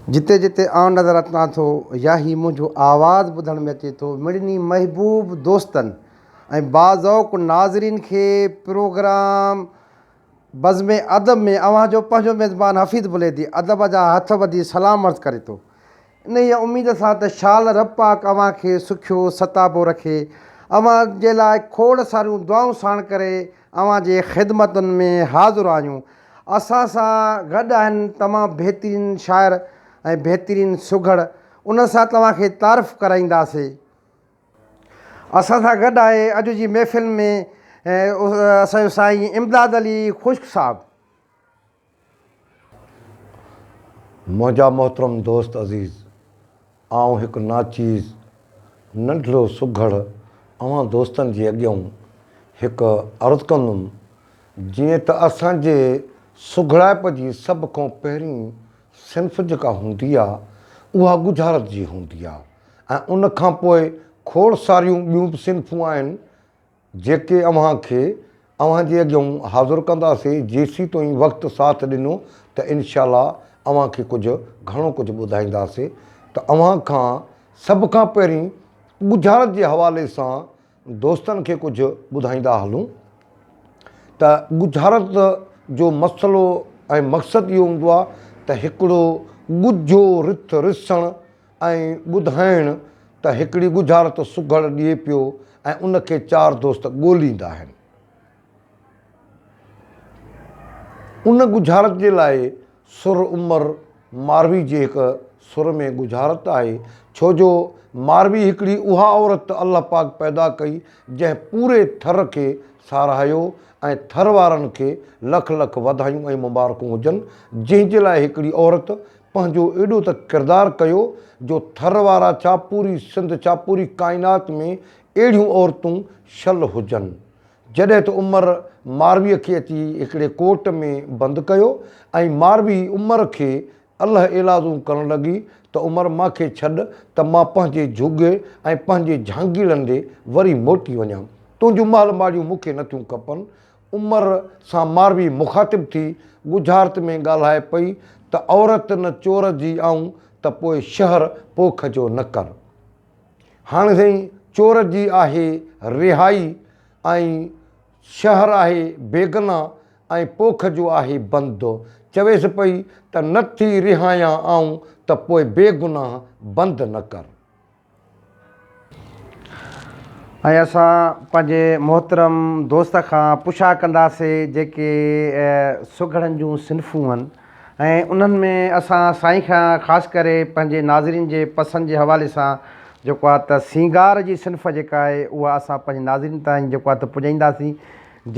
جتي جتي آئون نظر اچان ٿو يا هي منهنجو آواز ٻڌڻ ۾ اچي ٿو مڙني محبوب دوستن ۽ باذوق ناظرين کي پروگرام بزم ادب ۾ اوهان جو پنهنجو ميزبان حفيظ بليدي ادب جا هٿ ٻڌي سلام عرض ڪري ٿو انهيء اميد سان ته شال رب پاڪ اوهان کي سکيو ستابو رکي اوهان جي لاء کوڙ ساريون دعائون ساڻ ڪري اوهان جي خدمتن ۾ حاضر آهيون. اسان سان گڏ آهن تمام بهترين شاعر ۽ بهترين سگهڙ انهن سان توهان کي تعارف ڪرائينداسي. اسان سان گڏ آهي اڄ جي محفل ۾ اسان جو سائين امداد علي خشڪ صاحب. منهنجا محترم دوست عزيز آئون هڪ ناچيز ننڍڙو سگهڙ اوهان دوستن جي اڳيئون هڪ عرض ڪندم جيئن ته اسان جي سگهڙائپ جي سڀ کان پهرين صنف جيڪا هوندي آ اها ڳجهارت جي هوندي آ ۽ ان کان پوء کوڙ ساريون ٻيون به صنفون آهن جيڪي اوهان کي اوهان جي اڳيئون حاضر ڪنداسي جيسيتوئين وقت ساٿ ڏنو ته انشاء الله اوهان کي ڪجهه گهڻو ڪجهه ٻڌائينداسي ته اوهان کان سڀ کان پهرين ڳجهارت جي حوالي سان دوستن کي ڪجهه ٻڌائيندا هلون ته ڳجهارت جو مسئلو ۽ مقصد اهو هوندو آهي ته هڪڙو ڳجهو رٿ رسڻ ۽ ٻڌائڻ ته هڪڙي ڳجهارت سگهڙ ڏئي پيو ۽ ان کي چار دوست ڳوليندا آهن. ان ڳجهارت جي لاء سر عمر ماروي جي هڪ سر ۾ ڳجهارت آهي، ڇو جو ماروي هڪڙي اها عورت الله پاڪ پيدا ڪئي جنهن پوري ٿر کي ساراهيو ۽ ٿر وارن کي لک لک واڌايون ۽ مبارڪون هجن جنهن جي لاء هڪڙي عورت پنهنجو ايڏو ته ڪردار ڪيو جو ٿر وارا ڇا پوري سنڌ ڇا پوري ڪائنات ۾ اهڙيون عورتون شل هجن. جڏهن ته عمر مارويء کي اچي هڪڙي ڪوٽ ۾ بند ڪيو ۽ ماروي عمر کي الهه ايلازون ڪرڻ لڳي ته عمر مان کي ڇڏ ته مان پنهنجي جهوڳي ۽ پنهنجي جهانگيئڙن ڏي وري موٽي وڃان. تنهنجون محل ماڙيون مون کي نٿيون کپن. عمر سان ماروي مخاطب ٿي ڳجهارت ۾ ڳالهائي پئي ته عورت نه چور جي آئون ته پوء شهر پوک جو نه ڪر. هاڻ سائين چور جي آهي رهائي ۽ شهر آهي بيگنا ۽ پوک جو آهي بند. چويس پئي ته نه ٿي رهايان آئون ته پوء بيگناهه بند نه ڪر. ۽ اسان پنهنجي محترم دوست کان پڇا ڪنداسي جيڪي سگهڙن جون صنفون هن ۽ انهن ۾ اسان سائين کان خاص ڪري پنهنجي ناظرين جي پسند جي حوالي سان جيڪو آهي ته سينگار جي صنف جيڪا آهي اها اسان پنهنجي ناظرين تائين جيڪو آهي ته پڄائينداسين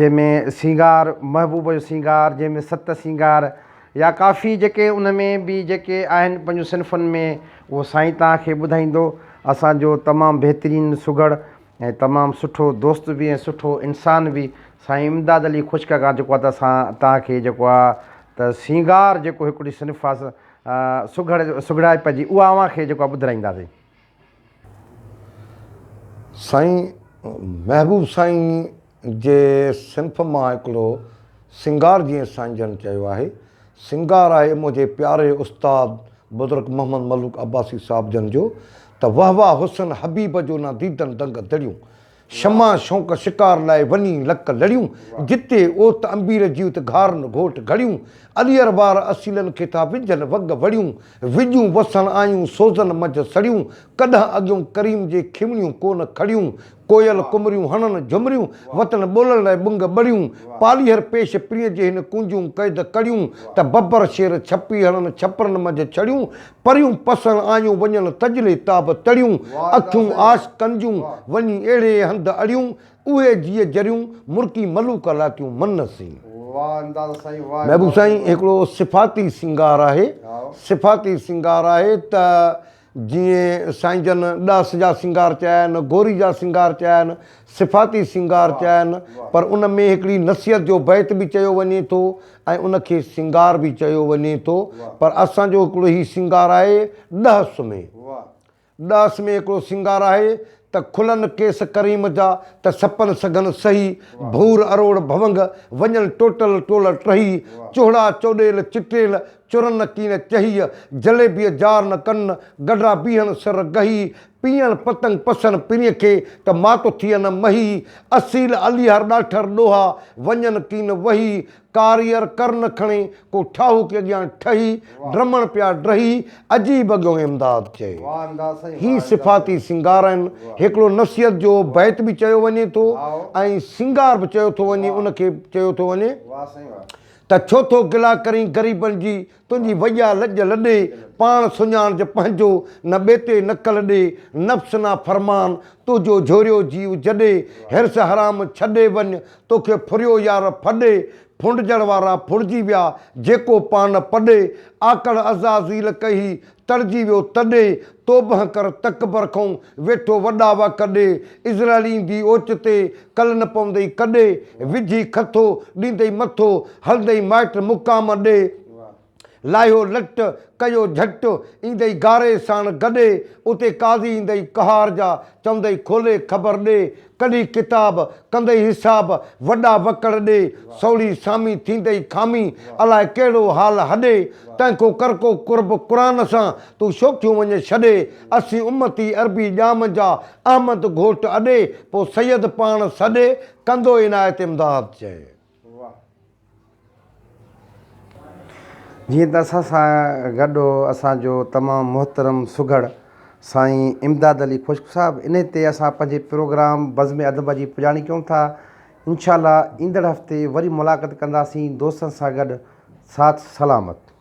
جنهن ۾ سينگار محبوب جو سينگار جنهن ۾ ست سينگار يا ڪافي جيڪي ان ۾ به جيڪي آهن پنهنجون صنفن ۾ اهو سائين توهان کي ٻڌائيندو اسان جو تمام بهترين سگهڙ ۽ تمام سٺو دوست به ۽ سٺو انسان به سائين امداد علي خشڪ کان جيڪو آ ته اسان توهان کي جيڪو آ ته سينگار جيڪو هڪڙي صنف آ سگهڙ سگهڙائپ جي اها اوهان کي جيڪو آ ٻڌرائينداسين. سائين محبوب سائين جي صنف مان هڪڙو سينگار جيئن سائين جن چيو آهي سينگار آهي منهنجي پياري استاد بزرگ محمد ملوڪ عباسي صاحب جن جو ته وه واه حسن حبيب جو نه ديدن دنگ دڙيون شمع شوق شڪار لاء وڃي لڪ لڙيون جتي اوت عنبير جي ات گهارن گهوٽ گهڙيون الير وار اصيلن کي ٿا وجهن وڳ وڙيون وڄون وسڻ آيون سوزن منجهه سڙيون ڪڏهن اڳيون ڪريم جي کيوڻيون ڪونه کڙيون ڪوئل ڪمريون هڻن جهمريون، وطن ٻولڻ لاء ٻنگ ٻڙيون، پاليهر پيش پرينء جي هن ڪونجون قيد ڪڙيون، ته ببر شير ڇپي هڻن ڇپرن منجهه ڇڙيون، پريون پسڻ آيون وڃن تجلي تاب تڙيون، اکيون عاشقن جون وڃي اهڙي هنڌ اڙيون، اهي جيء جريون مرڪي ملوڪ لاتيون من سين. محبوب سائين هڪڙو صفاتي سينگار آهي، صفاتي سينگار آهي ته جيئن سائين جن ڏاس جا سينگار چيا آهن، گوري جا سينگار چيا آهن، صفاتي سينگار چيا آهن، پر ان ۾ هڪڙي نصيحت جو بيت به چيو وڃي ٿو ۽ ان کي سينگار به چيو وڃي ٿو، پر اسان جو هڪڙو هي سينگار آهي ڏهس ۾. ڏهس ۾ هڪڙو سينگار آهي ته کلن ڪيس ڪريم جا ته سپن سگهن سهي، ڀور اروڙ ڀونگ، وڃن ٽوٽل ٽول ٽهي، چوهڙا چوڏيل چٽيل، چرن ڪين چهيء، جليبيء جار نه ڪن، گڏرا بيهن سر گهي، پيئڻ پتنگ پسن پرينء کي، ته مات ٿئي نه مهي، اصيل اليهر ڏاٺر ڏوها، وڃن ڪين وهي، ڪاريئر ڪر نه کڻي، ڪو ٺاهوڪي اڳيان ٺهي، ڊمڻ پيا ڊهي، عجيب اڳيون امداد چئي. هي صفاتي سينگار آهن. هڪڙو نصيحت جو بيت به چيو وڃي ٿو ۽ سينگار به چيو ٿو وڃي، ان کي چيو ٿو وڃي ته ڇو ٿو گلا ڪرين غريبن جي، تنهنجي وڄا لڄ لڏي، پاڻ سڃاڻج پنهنجو، نه ٻئي تي نقل ڏي، نفس نافرمان، تنهنجو جهوريو جيء جڏي، حرص حرام ڇڏي وڃ، توکي ڦريو يار ڦڏي، ڦنڊجڻ وارا ڦڙجي ويا، جيڪو پان پڏي، آڪڙ عزازيل ڪهي، تڙجي ويو تڏي، توبهه ڪر تڪبر کئون، ويٺو وڏا وڪ ڏي، عزرائيل ايندي اوچتي، ڪل نه پوندئي ڪڏي، وجهي کٿو، ڏيندئي مٿو، هلندئي مائٽ مقام ڏي. لاهيو لٽ، ڪيو جهٽ، ايندئي گاري ساڻ گڏي، اتي قاضي ايندئي قهار جا، چوندئي کولي خبر ڏي، ڪڍي ڪتاب، ڪندئي حساب، وڏا وڪڙ ڏي، سوڙهي سامي ٿيندئي خامي، الائي ڪهڙو حال هڏي، تنهن کون ڪر ڪو قرب قرآن سان، تون شوخيون وڃ ڇڏي، اسين امتي عربي ڄام جا، احمد گهوٽ اڏي، پوء سيد پاڻ سڏي، ڪندو عنايت امداد چئي. جيئن ته اسان سان گڏ هو اسان جو تمام محترم سگهڙ سائين امداد علي خشڪ صاحب انهي تي اسان پنهنجي پروگرام بزم ادب جي پڄاڻي ڪيون ٿا انشاء الله ايندڙ هفتي وري ملاقات ڪنداسين دوستن سان گڏ ساٿ سلامت.